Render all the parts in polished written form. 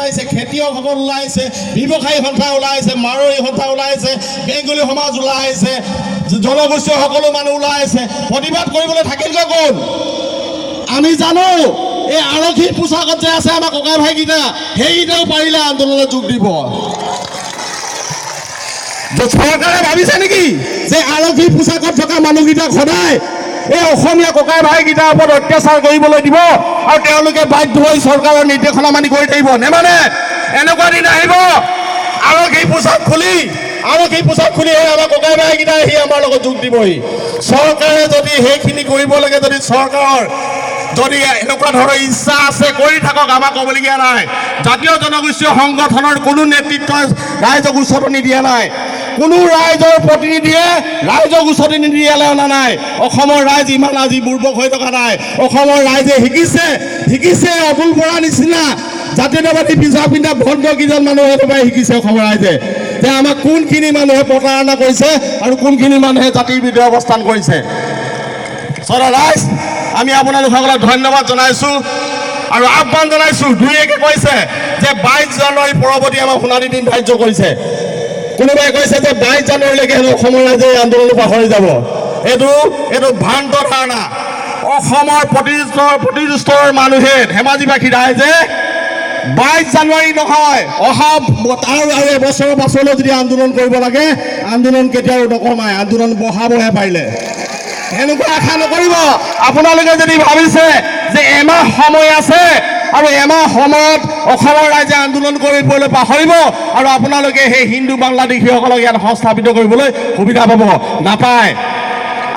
ওলাইছে, খেতিয়কসকল ওলাইছে, ব্যৱসায়ী সন্থা ওলাইছে, মাৰোৱাৰী সন্থা ওলাইছে, বেংগলী সমাজ ওলাইছে, জনগোষ্ঠীয় সকলো মানুহ ওলাইছে। প্ৰতিবাদ কৰিবলৈ থাকিলগৈ কোন? আমি জানো, এই আৰক্ষী পোছাকত যে আছে আমাৰ ককাই ভাইকেইটা, সেইকেইটাও পাৰিলে আন্দোলনত যোগ দিব। যে চৰকাৰে ভাবিছে নেকি যে আৰক্ষী পোছাকত থকা মানুহকেইটাক সদায় এই অসমীয়া ককাই ভাইকেইটাৰ ওপৰত অত্যাচাৰ কৰিবলৈ দিব আৰু তেওঁলোকে বাধ্য হৈ চৰকাৰৰ নিৰ্দেশনা মানি কৰি থাকিব? নেমানে। এনেকুৱা দিন আহিব, আৰক্ষী পোছাক খুলি সেই আমাৰ ককাই ভাইকেইটাই আহি আমাৰ লগত যোগ দিবহি। চৰকাৰে যদি সেইখিনি কৰিব লাগে, যদি চৰকাৰৰ যদি এনেকুৱা ধৰণৰ ইচ্ছা আছে, কৰি থাকক, আমাক ক'বলগীয়া নাই। জাতীয় জনগোষ্ঠীয় সংগঠনৰ কোনো নেতৃত্বই ৰাইজক উচতনি দিয়া নাই। কোনো ৰাইজৰ প্ৰতিনিধিয়ে ৰাইজক উচতনি দিয়ালৈ অনা নাই। অসমৰ ৰাইজ ইমান আজি বুৰ্বক হৈ থকা নাই। অসমৰ ৰাইজে শিকিছে, শিকিছে। অতুল বৰা নিচিনা জাতীয়তাবাদী পিছা পিন্ধা ভণ্ড কেইজন মানুহে একেবাৰে শিকিছে অসমৰ ৰাইজে যে আমাক কোনখিনি মানুহে প্ৰতাৰণা কৰিছে আৰু কোনখিনি মানুহে জাতিৰ বিৰুদ্ধে অৱস্থান কৰিছে। চৰা ৰাইজ, আমি আপোনালোকসকলক ধন্যবাদ জনাইছোঁ আৰু আহ্বান জনাইছোঁ। দুই একে কৈছে যে 22 জানুৱাৰী পৰৱৰ্তী আমাক সোণালী দিন ধাৰ্য কৰিছে। কোনোবাই কৈছে যে 22 জানুৱাৰীলৈকে হেনো অসমৰ ৰাইজে এই আন্দোলনটো পাহৰি যাব। এইটো ভ্ৰান্ত ধাৰণা। অসমৰ প্ৰতিটো স্তৰৰ মানুহে, ধেমাজিবাসী ৰাইজে 22 জানুৱাৰী নহয়, অহা আৰু আৰু এবছৰৰ পাছলৈ যদি আন্দোলন কৰিব লাগে, আন্দোলন কেতিয়াও নকমায়, আন্দোলন বঢ়াবহে পাৰিলে। সেনেকুৱা আশা নকৰিব। আপোনালোকে যদি ভাবিছে যে এমাহ সময় আছে আৰু এমাহ সময়ত অসমৰ ৰাইজে আন্দোলন কৰিবলৈ পাহৰিব আৰু আপোনালোকে সেই হিন্দু বাংলাদেশীসকলক ইয়াত সংস্থাপিত কৰিবলৈ সুবিধা পাব, নাপায়।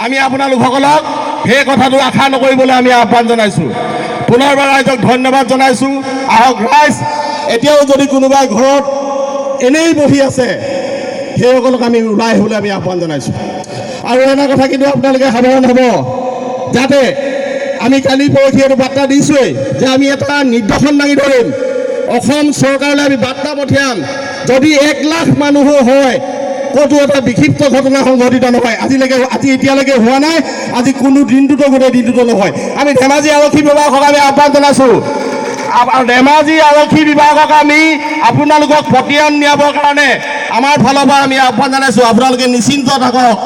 আমি আপোনালোকসকলক সেই কথাটো আশা নকৰিবলৈ আমি আহ্বান জনাইছোঁ। পুনৰবাৰ ৰাইজক ধন্যবাদ জনাইছোঁ। আহক ৰাইজ, এতিয়াও যদি কোনোবাই ঘৰত এনেই বহি আছে, সেইসকলক আমি ওলাই আহিবলৈ আমি আহ্বান জনাইছোঁ। আৰু এটা কথা কিন্তু আপোনালোকে সাৱধান হ'ব, যাতে আমি কালি পৰহি এইটো বাৰ্তা দিছোঁৱেই যে আমি এটা নিদৰ্শন দাঙি ধৰিম। অসম চৰকাৰলৈ আমি বাৰ্তা পঠিয়াম, যদি 1 লাখ মানুহো হয়, ক'তো এটা বিক্ষিপ্ত ঘটনা সংঘটিত নহয়। আজিলৈকে, আজি এতিয়ালৈকে হোৱা নাই। আজি কোনো দিনটোতো, গোটেই দিনটোতো নহয়। আমি ধেমাজি আৰক্ষী বিভাগক আমি আহ্বান জনাইছোঁ আৰু ধেমাজি আৰক্ষী বিভাগক আমি আপোনালোকক পতিয়ন নিয়াবৰ কাৰণে আমাৰ ফালৰ পৰা আমি আহ্বান জনাইছোঁ। আপোনালোকে নিশ্চিন্ত থাকক।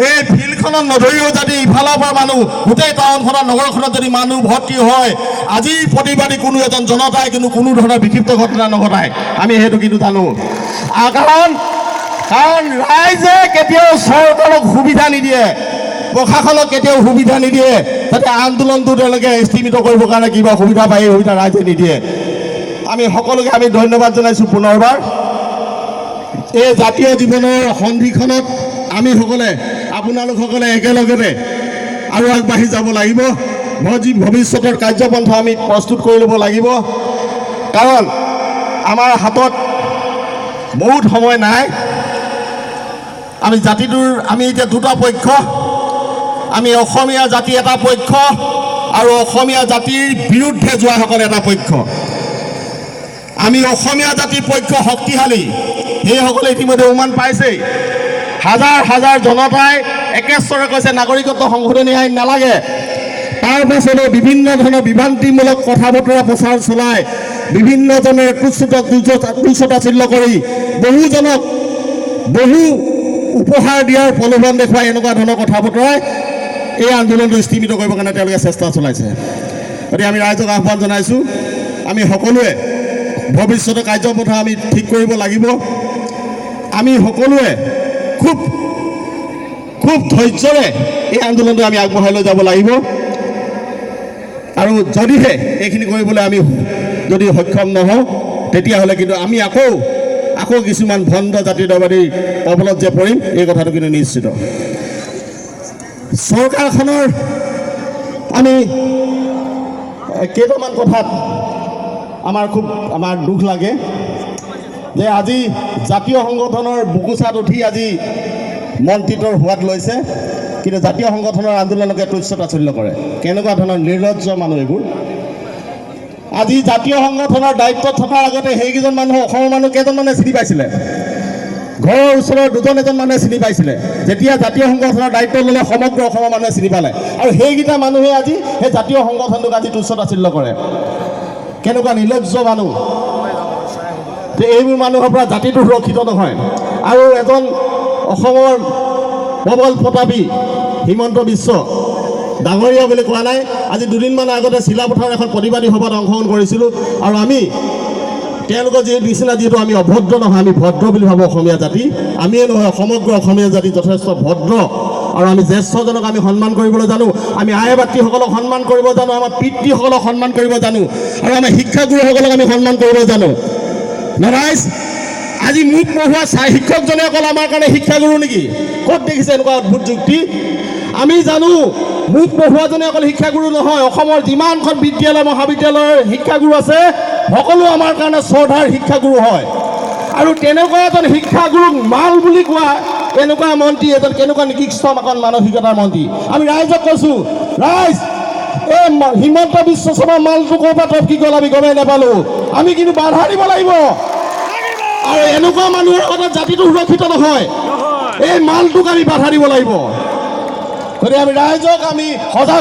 এই ফিল্ডখনত নধৰিও যদি ইফালৰ পৰা মানুহ গোটেই টাউনখনত, নগৰখনত যদি মানুহ ভৰ্তি হয়, আজিৰ প্ৰতিবাদী কোনো এজন জনতাই কিন্তু কোনো ধৰণৰ বিক্ষিপ্ত ঘটনা নঘটায়। আমি সেইটো কিন্তু জানো। কাৰণ ৰাইজে কেতিয়াও চৰকাৰক সুবিধা নিদিয়ে, প্ৰশাসনক কেতিয়াও সুবিধা নিদিয়ে, যাতে আন্দোলনটো তেওঁলোকে স্থগিত কৰিবৰ কাৰণে কিবা সুবিধা পায়। এই সুবিধা ৰাইজে নিদিয়ে। আমি সকলোকে আমি ধন্যবাদ জনাইছোঁ পুনৰবাৰ। এই জাতীয় জীৱনৰ সন্ধিক্ষণত আমি সকলে, আপোনালোকসকলে একেলগতে আৰু আগবাঢ়ি যাব লাগিব। ভৱিষ্যতৰ কাৰ্যপন্থা আমি প্ৰস্তুত কৰি ল'ব লাগিব, কাৰণ আমাৰ হাতত বহুত সময় নাই। আমি জাতিটোৰ, আমি এতিয়া দুটা পক্ষ। আমি অসমীয়া জাতি এটা পক্ষ আৰু অসমীয়া জাতিৰ বিৰুদ্ধে যোৱাসকল এটা পক্ষ। আমি অসমীয়া জাতিৰ পক্ষ শক্তিশালী, সেইসকলে ইতিমধ্যে উমান পাইছেই। হাজাৰ হাজাৰ জনতাই একেস্বৰে কৈছে, নাগৰিকত্ব সংশোধনী আইন নালাগে। তাৰ পাছতো বিভিন্ন ধৰণৰ বিভ্ৰান্তিমূলক কথা বতৰা প্ৰচাৰ চলাই, বিভিন্নজনে তুচ্ছ তাচ্ছিল্য কৰি, বহুজনক বহু উপহাৰ দিয়াৰ প্ৰলোভন দেখুৱাই এনেকুৱা ধৰণৰ কথা বতৰাই এই আন্দোলনটো স্থগিত কৰিবৰ কাৰণে তেওঁলোকে চেষ্টা চলাইছে। গতিকে আমি ৰাইজক আহ্বান জনাইছোঁ, আমি সকলোৱে ভৱিষ্যতৰ কাৰ্যপন্থা আমি ঠিক কৰিব লাগিব। আমি সকলোৱে খুব খুব ধৈৰ্যৰে এই আন্দোলনটো আমি আগবঢ়াই লৈ যাব লাগিব। আৰু যদিহে এইখিনি কৰিবলৈ আমি যদি সক্ষম নহওঁ, তেতিয়াহ'লে কিন্তু আমি আকৌ আকৌ কিছুমান ভণ্ড জাতীয়তাবাদী কবলত যে পৰিম, এই কথাটো কিন্তু নিশ্চিত। চৰকাৰখনৰ আমি কেইটামান কথাত আমাৰ খুব আমাৰ দুখ লাগে যে আজি জাতীয় সংগঠনৰ বুকুচাত উঠি আজি মন্ত্ৰিত্বৰ সোৱাদ লৈছে, কিন্তু জাতীয় সংগঠনৰ আন্দোলনকে তুচ্ছ তাচ্ছিল্য কৰে। কেনেকুৱা ধৰণৰ নিৰ্লজ্জ মানুহ এইবোৰ! আজি জাতীয় সংগঠনৰ দায়িত্বত থকাৰ আগতে সেইকেইজন মানুহ অসমৰ মানুহ কেইজনমানে চিনি পাইছিলে? ঘৰৰ ওচৰৰ দুজন এজন মানুহে চিনি পাইছিলে। যেতিয়া জাতীয় সংগঠনৰ দায়িত্ব ল'লে, সমগ্ৰ অসমৰ মানুহে চিনি পালে। আৰু সেইকেইটা মানুহে আজি সেই জাতীয় সংগঠনটোক আজি তুচ্ছ তাচ্ছিল্য কৰে। কেনেকুৱা নিৰ্লজ্জ মানুহ! যে এইবোৰ মানুহৰ পৰা জাতিটো সুৰক্ষিত নহয়। আৰু এজন অসমৰ প্ৰবল প্ৰতাপী হিমন্ত বিশ্ব ডাঙৰীয়া বুলি কোৱা নাই, আজি দুদিনমান আগতে চিলাপথাৰৰ এখন প্ৰতিবাদী সভাত অংশগ্ৰহণ কৰিছিলোঁ। আৰু আমি তেওঁলোকৰ যি নিচিনা, যিহেতু আমি অভদ্ৰ নহয়, আমি ভদ্ৰ বুলি ভাবোঁ। অসমীয়া জাতি, আমিয়ে নহয়, সমগ্ৰ অসমীয়া জাতি যথেষ্ট ভদ্ৰ। আৰু আমি জ্যেষ্ঠজনক আমি সন্মান কৰিবলৈ জানো, আমি আই ভাতৃসকলক সন্মান কৰিব জানো, আমাৰ পিতৃসকলক সন্মান কৰিব জানো আৰু আমাৰ শিক্ষাগুৰুসকলক আমি সন্মান কৰিব জানো। ৰাইজ, আজি মোক পঢ়োৱা চাই শিক্ষকজনে অকল আমাৰ কাৰণে শিক্ষাগুৰু নেকি? ক'ত দেখিছে এনেকুৱা অদ্ভুত যুক্তি? আমি জানো, মোক পঢ়োৱাজনে অকল শিক্ষাগুৰু নহয়, অসমৰ যিমানখন বিদ্যালয়, মহাবিদ্যালয়ৰ শিক্ষাগুৰু আছে, সকলো আমাৰ কাৰণে শ্ৰদ্ধাৰ শিক্ষাগুৰু হয়। আৰু তেনেকুৱা এজন শিক্ষাগুৰুক মাল বুলি কোৱা এনেকুৱা মন্ত্ৰী এজন কেনেকুৱা নিকৃষ্ট অকণ মানসিকতাৰ মন্ত্ৰী? আমি ৰাইজক কৈছোঁ, ৰাইজ, এই হিমন্ত বিশ্ব শৰ্মাৰ মালটো ক'ৰ পৰা টপকি গ'ল আমি গমেই নাপালোঁ। আমি কিন্তু বাধা দিব লাগিব। আৰু এনেকুৱা মানুহৰ আগত জাতিটো সুৰক্ষিত নহয়। এই মালটোক আমি বাধা দিব লাগিব। গতিকে আমি ৰাইজক আমি সজাগ